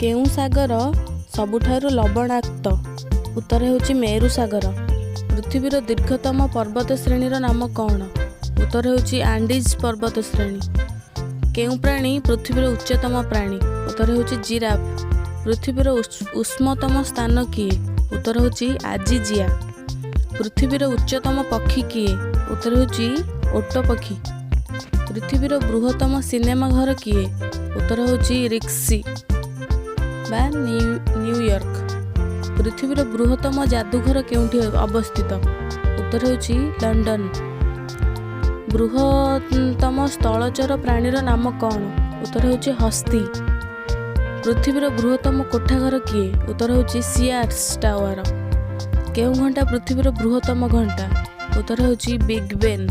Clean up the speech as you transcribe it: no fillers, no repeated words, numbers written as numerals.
କେଉଁ ସାଗର ସବୁଠାରୁ ଲବଣାକ୍ତ? ଉତ୍ତର ହେଉଛି ମେରୁ ସାଗର। ପୃଥିବୀର ଦୀର୍ଘତମ ପର୍ବତ ଶ୍ରେଣୀର ନାମ କ'ଣ? ଉତ୍ତର ହେଉଛି ଆଣ୍ଡିଜ୍ ପର୍ବତ ଶ୍ରେଣୀ। କେଉଁ ପ୍ରାଣୀ ପୃଥିବୀର ଉଚ୍ଚତମ ପ୍ରାଣୀ? ଉତ୍ତର ହେଉଛି ଜିରାଫ। ପୃଥିବୀର ଉଷ୍ମତମ ସ୍ଥାନ କିଏ? ଉତ୍ତର ହେଉଛି ଆଜିଜିଆ। ପୃଥିବୀର ଉଚ୍ଚତମ ପକ୍ଷୀ କିଏ? ଉତ୍ତର ହେଉଛି ଓଟ ପକ୍ଷୀ। ପୃଥିବୀର ବୃହତ୍ତମ ସିନେମା ଘର କିଏ? ଉତ୍ତର ହେଉଛି ରିକ୍ସି ବା ନ୍ୟୁୟର୍କ। ପୃଥିବୀର ବୃହତ୍ତମ ଯାଦୁଘର କେଉଁଠି ଅବସ୍ଥିତ? ଉତ୍ତର ହେଉଛି ଲଣ୍ଡନ। ବୃହତ୍ତମ ସ୍ଥଳଚର ପ୍ରାଣୀର ନାମ କ'ଣ? ଉତ୍ତର ହେଉଛି ହସ୍ତୀ। ପୃଥିବୀର ବୃହତ୍ତମ କୋଠାଘର କିଏ? ଉତ୍ତର ହେଉଛି ସିଆର୍ସ ଟାୱାର। କେଉଁ ଘଣ୍ଟା ପୃଥିବୀର ବୃହତ୍ତମ ଘଣ୍ଟା? ଉତ୍ତର ହେଉଛି ବିଗ୍ ବେନ୍।